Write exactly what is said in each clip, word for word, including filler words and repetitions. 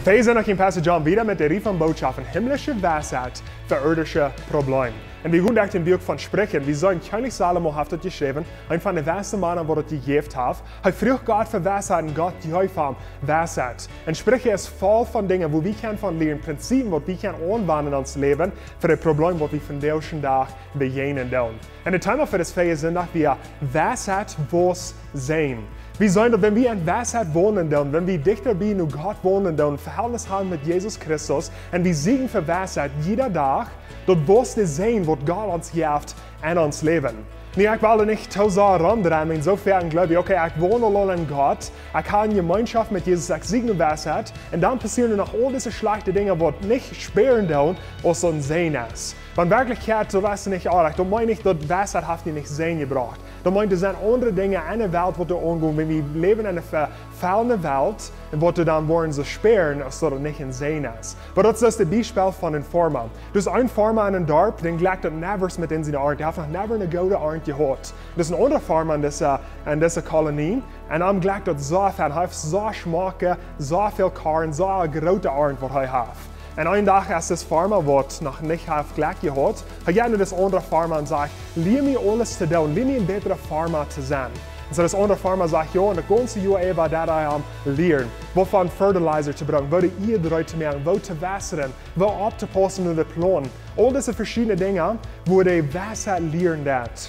Hei sent noch een Pastor John wieda met de Rieej von Bootschoften: Himmlische Weisheit fa irdische Probleemen. Un wie gonen derch daut Buak von Spricha. Wie seenen, Kjennich Salomo haft daut jeschräwen, een von de weise Mana, waut daut jejäft haft. Hee fruach Gott fa Weisheit un Gott jeef am Weisheit. Un Spricha es voll von Dinja, wua wie kjennen von lieren, Prinzipien, waut wie kjennen aunwenjen en ons Läwen, fa de Probleemen, waut wie vondoag dän Dach bejäajnen doonen. Un daut Thema fa disen Sindach wia: Weisheit woat sennen. Wie seenen daut, wan wie en Weisheit wonen doonen, wan wie dichta bie no Gott wonen doonen, Vehältnis haben met Jesus Christus, un wie sieekjen fa Weisheit jieda Dach, daut woat daut sennen, waut Gott ons jeft en ons Läwen. Nu, ekj well nich too sea romdreien, un soo foaken jleew ekj, okay, ekj won aul en Gott, ekj hab Jemeenschoft met Jesus, ekj sieekj no Weisheit, un dan passieren noch aul dise schlajchte Dinja, waut nich späaren doonen aus soon Sennen es. Oba en Werkjlichkjeit, daut es nich oajch. Daut meent nich, daut Weisheit haft die nich Sennen jebrocht. Daut meent, doa sent aundre Dinja en de Welt, waut doa aungonen, wan wie läwen en eene ve-, fallne Welt, un waut doa dan woaren soo späaren, aus daut nich een Sennen es. Oba daut es daut Biespel von een Foarma. Doa es een Foarma en een Darp, dän jlekjt daut never met siene Arnt. Dee haft noch never eene goode Arnt jehaut. Doa es een aundra Foarma en dise, en dise Kolonie, un am jlekjt daut soo väl, hee haft soo schmocke, soo väl Korn, soo groote Arnt, waut hee haft. Un een Dach, aus dis Foarma, waut noch nich haft Jlekj jehaut, hee jeit no dis aundra Foarma un sajcht: "Lia mie aules to doonen, lia mie een bätra Foarma to sennen." Un soo dis aundra Foarma sajcht: "Jo," un daut gaunze Joa äwa deed hee am lieren, woo von Fertilizer to brinjen, woo de Ieed reed to moaken, woo to wässren, woo opptopaussen no de Plaunten. Aul dise veschiedne Dinja, woo hee Weisheit lieren deed.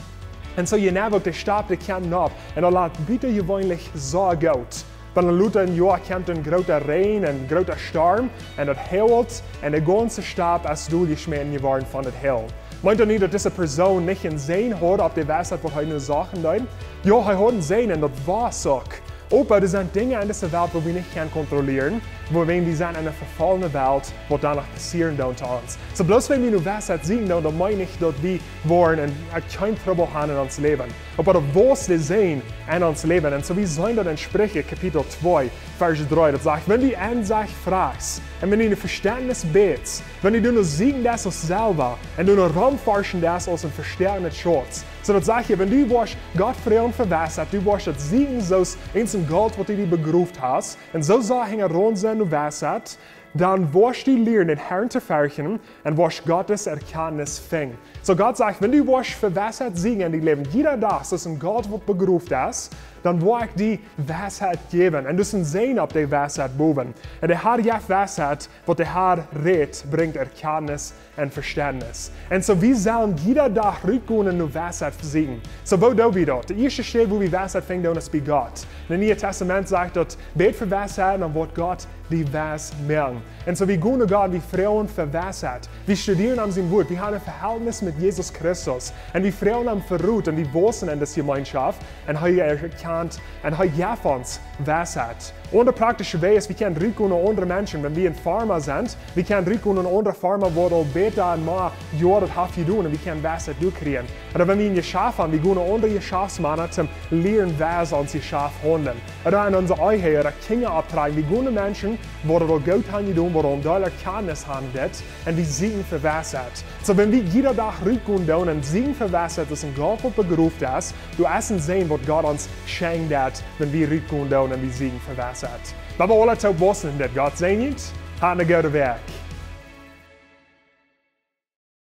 Un soo, jie moakjen uk de Stap, dee kjemt nopp, un daut lat butajeweenlich soo goot. Oba dan lota em Joa kjemt een groota Räajen, een groota Storm, un daut hagelt, un de gaunze Stap es doljeschmäten jeworden von daut Hagel. Meent daut nu, daut dise Persoon nich een Sennen haud opp de Weisheit, waut hee nu sieekjen deed? Jo, hee haud een Sennen, un daut wia uk. Oba doa sent Dinja en dise Welt, waut wie nich kjennen kontrollieren, wua wie sent en eene vefallne Welt, waut doa noch passieren deit to ons. Soo bloos wan wie no Weisheit sieekjen doonen, daut meent nich, daut wie woaren en, en kjeen Trubbel haben en ons Läwen. Oba daut woat daut sennen en ons Läwen. Un soo wie seenen daut en Spricha Kapitel twee, Varsch dree. Daut sajcht: "Wan du Ensecht froagst, un wan du no Vestentnis bätst, wan du doano sieekjen deist aus Selwa, un doano romforschen deist aus een vestäakjnet Schauts." Soo daut sajcht hia, wan du woascht Gott froagen fa Weisheit, du woascht daut sieekjen soo aus een Gold, waut du die begroft hast, un soo saul hee hinjaraun sennen no Weisheit, dan woascht du lieren, dän Herrn to ferchten, un woascht Gottes Erkenntnis finjen. Soo Gott sajcht, wan du woascht fa Weisheit sieekjen en dien Läwen, jieda Dach, soo aus een Gold, waut begroft es, dan woa ekj die Weisheit jäwen. Un doa es een Sennen opp de Weisheit bowen. Un de Herr jeft Weisheit, waut de Herr rät, brinjt Erkenntnis un Vestentnis. Un soo wie sellen jieda Dach rutgonen no Weisheit sieekjen. Soo woo doo wie daut? De ieeschte Städ, wua wie Weisheit finjen doonen, es bie Gott. Em Nieen Tastament sajcht daut: "Bät fa Weisheit, dan woat Gott die weis moaken." Un soo wie gonen no Gott, wie froagen fa Weisheit. Wie studieren aun sien Wuat. Wie haben een Vehältnis met Jesus Christus. Un wie froagen am fa Rot, un wie wausen en dise Jemeenschoft. Un hee erkjant, un hee jeft ons Weisheit. Aundre praktische Wäaj es, wie kjennen rutgonen no aundre Menschen, wan wie een Foarma sent. Wie kjennen rutgonen no een aundra Foarma, waut aul bäta un mea Joaren daut haft jedonen, un wie kjennen Weisheit doa kjrieen. Ooda wan wie een Jeschaft haben, wie gonen no aundre Jeschaftsmana toom lieren, woo see ons Jeschaft haundlen. Ooda en onse Ehe, ooda Kjinja oppdroagen, wie gonen no Menschen, waut daut aul goot haben jedonen, waut aul een Deel Erkenntnis haben dit, un wie sieekjen fa Weisheit. Soo wan wie jieda Dach rutgonen doonen un sieekjen fa Weisheit, daut es een Gold, waut begroft es, doa es een Sennen, waut Gott ons schenkjen deit, wan wie rutgonen doonen un wie sieekjen fa Weisheit. Oba wie aula toop wausen en dit. Gott säajent, hab eene goode Wäakj.